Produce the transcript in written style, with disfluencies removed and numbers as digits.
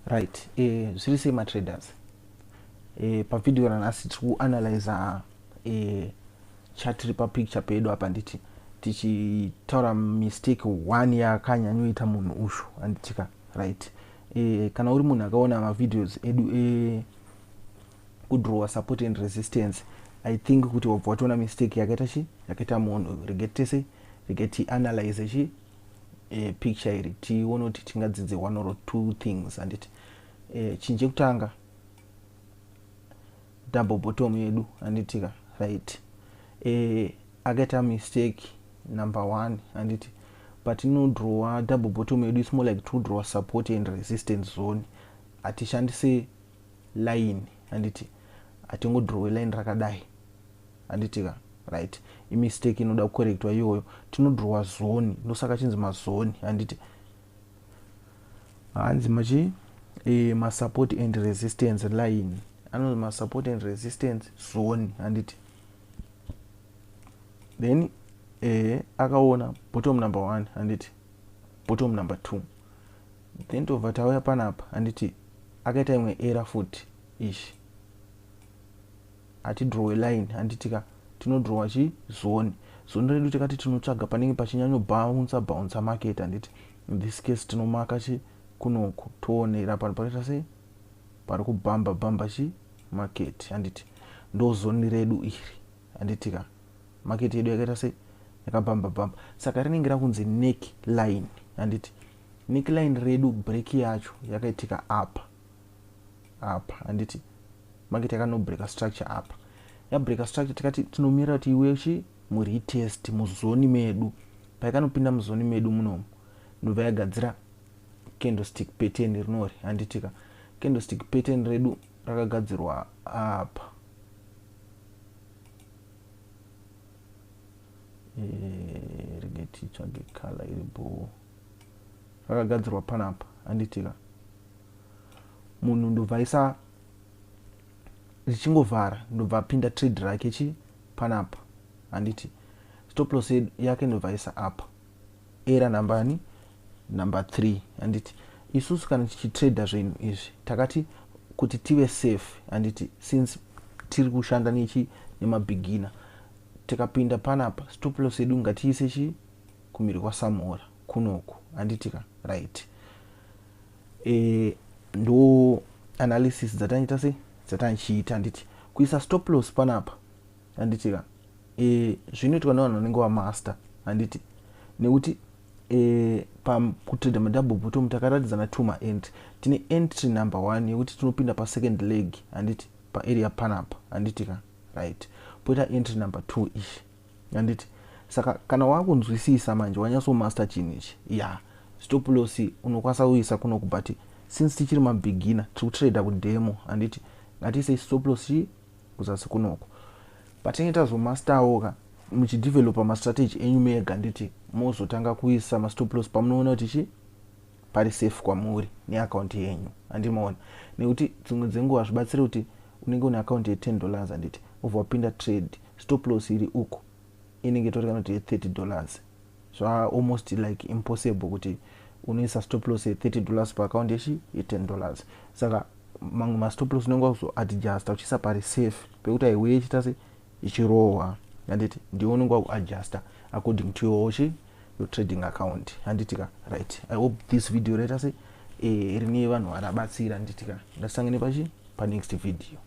Right, zviri sei matraders? Pavhidhiyo ranhasi tiri kuanalyza chart iri papicture pedu apa, nditi tichitaura mistake one yakanyanyoita munhu ushu, handitika? Right, kana uri munhu akaona mavideos edu ekudrowa support and resistance, I think kuti wabva watoona mistake yakaita chi yakaita munhu. Rege tese, rege tianalyze chi picture iri, tione kuti tingadzidze one or two things, handiti? Chinhu chekutanga, double bottom yedu, handitika? Right, akaita mistake number one, handiti? Patinodrowa double bottom yedu, is more like to draw support and resistance zone. Hatishandise line, handiti? Hatingodrowe line rakadai, handitika? Right, imistake inoda kucorrectwa iyoyo. Tinodrowa zone, ndosaka chinzi mazone, handiti? Hanzi machi masupport and resistance line, anonzi masupport and resistance zone, handiti? Then akaona bottom number one, handiti? Bottom number two. Then tobva tauya panapa, handiti? Akaita imwe error futi ishi. Hatidrowe line, handitika? Tinodrowa chi zone. Zone redu tikati tinotsvaga panenge pachinyanyobounsa bounsa market, handiti? In this case tinomaka chi kunoku, toonera pano pakaita sei, pari kubhamba bhamba chi market, handiti? Ndo zone redu iri, handitika? Market yedu yakaita sei? Yakabhamba bhamba. Saka rinenge rakunzi neck line, handiti? Neck line redu, break yacho yakaitika apa apa, handiti? Market yakanobreaka structure apa. Yabreaka structure, tikati tinomira kuti iwe chi muretest muzone medu. Paikanopinda muzone medu munomu, ndobva yagadzira candlestick pattern rinori, handitika? Candlestick pattern redu rakagadzirwa apa. Rege titsvage color iripo. Rakagadzirwa panapa, handitika? Munhu ndobva aisa richingovhara, ndobva apinda trade rake chi panapa, handiti? Stop loss yake ndobva aisa apa, error number ani? Number 3, handiti? Isusu kana tichitrada zvinhu izvi, takati kuti tive safe, handiti? Since tiri kushanda nechi nemabeginner, tikapinda panapa, stop loss yedu ngatiise chi kumhiri kwasamora kunoku, handitika? Right, ndo analysis dzataniita sei, dzatanichiita, handiti? Kuisa stop loss panapa, handitika? Zvinoitwa nevanhu vanenge vamaster, handiti? Nekuti pakutrada madouble bottom takaratidzana two maentry. Tine entry number one yekuti tinopinda pasecond leg, handiti? Paarea panapa, handitika? Right, poita entry number two ishi, handiti? Saka kana wakunzwisisa manje, wanyatsomaster chinhu ichi, ya stop loss unokwanisa kuisa kunoku. But since tichiri mabeginner, tiri kutrada kudemo, handiti? Ngatiisei stop loss chi kuzasi kunoku. Patinenge tazomastawo ka, muchidevelopa mastrategy enyu mega, handiti? Mozotanga kuisa mastop loss pamunoona kuti chi pari safe kwamuri neakaunti yenyu, handimaona? Nekuti dzimwe dzenguva zvibatsire kuti unenge une akaunti ye$10, handiti? Ubva wapinda trade, stop loss iri uku inenge itori kana kuti ye$30. Zva almost like impossible kuti unoisa stop loss ye$30 paakaunti yechi ye$10. Saka mamwe mastop loss unenge wakuzoadjusta uchiisa pari safe pekuti aiwe ichiita se ichirohwa, handiti? Ndiwe unenge wakuadjusta according to your chi your trading account, handitika? Right, I hope this video raita se rine vanhu varabatsira, handitika? Ndasangane pachi panext video.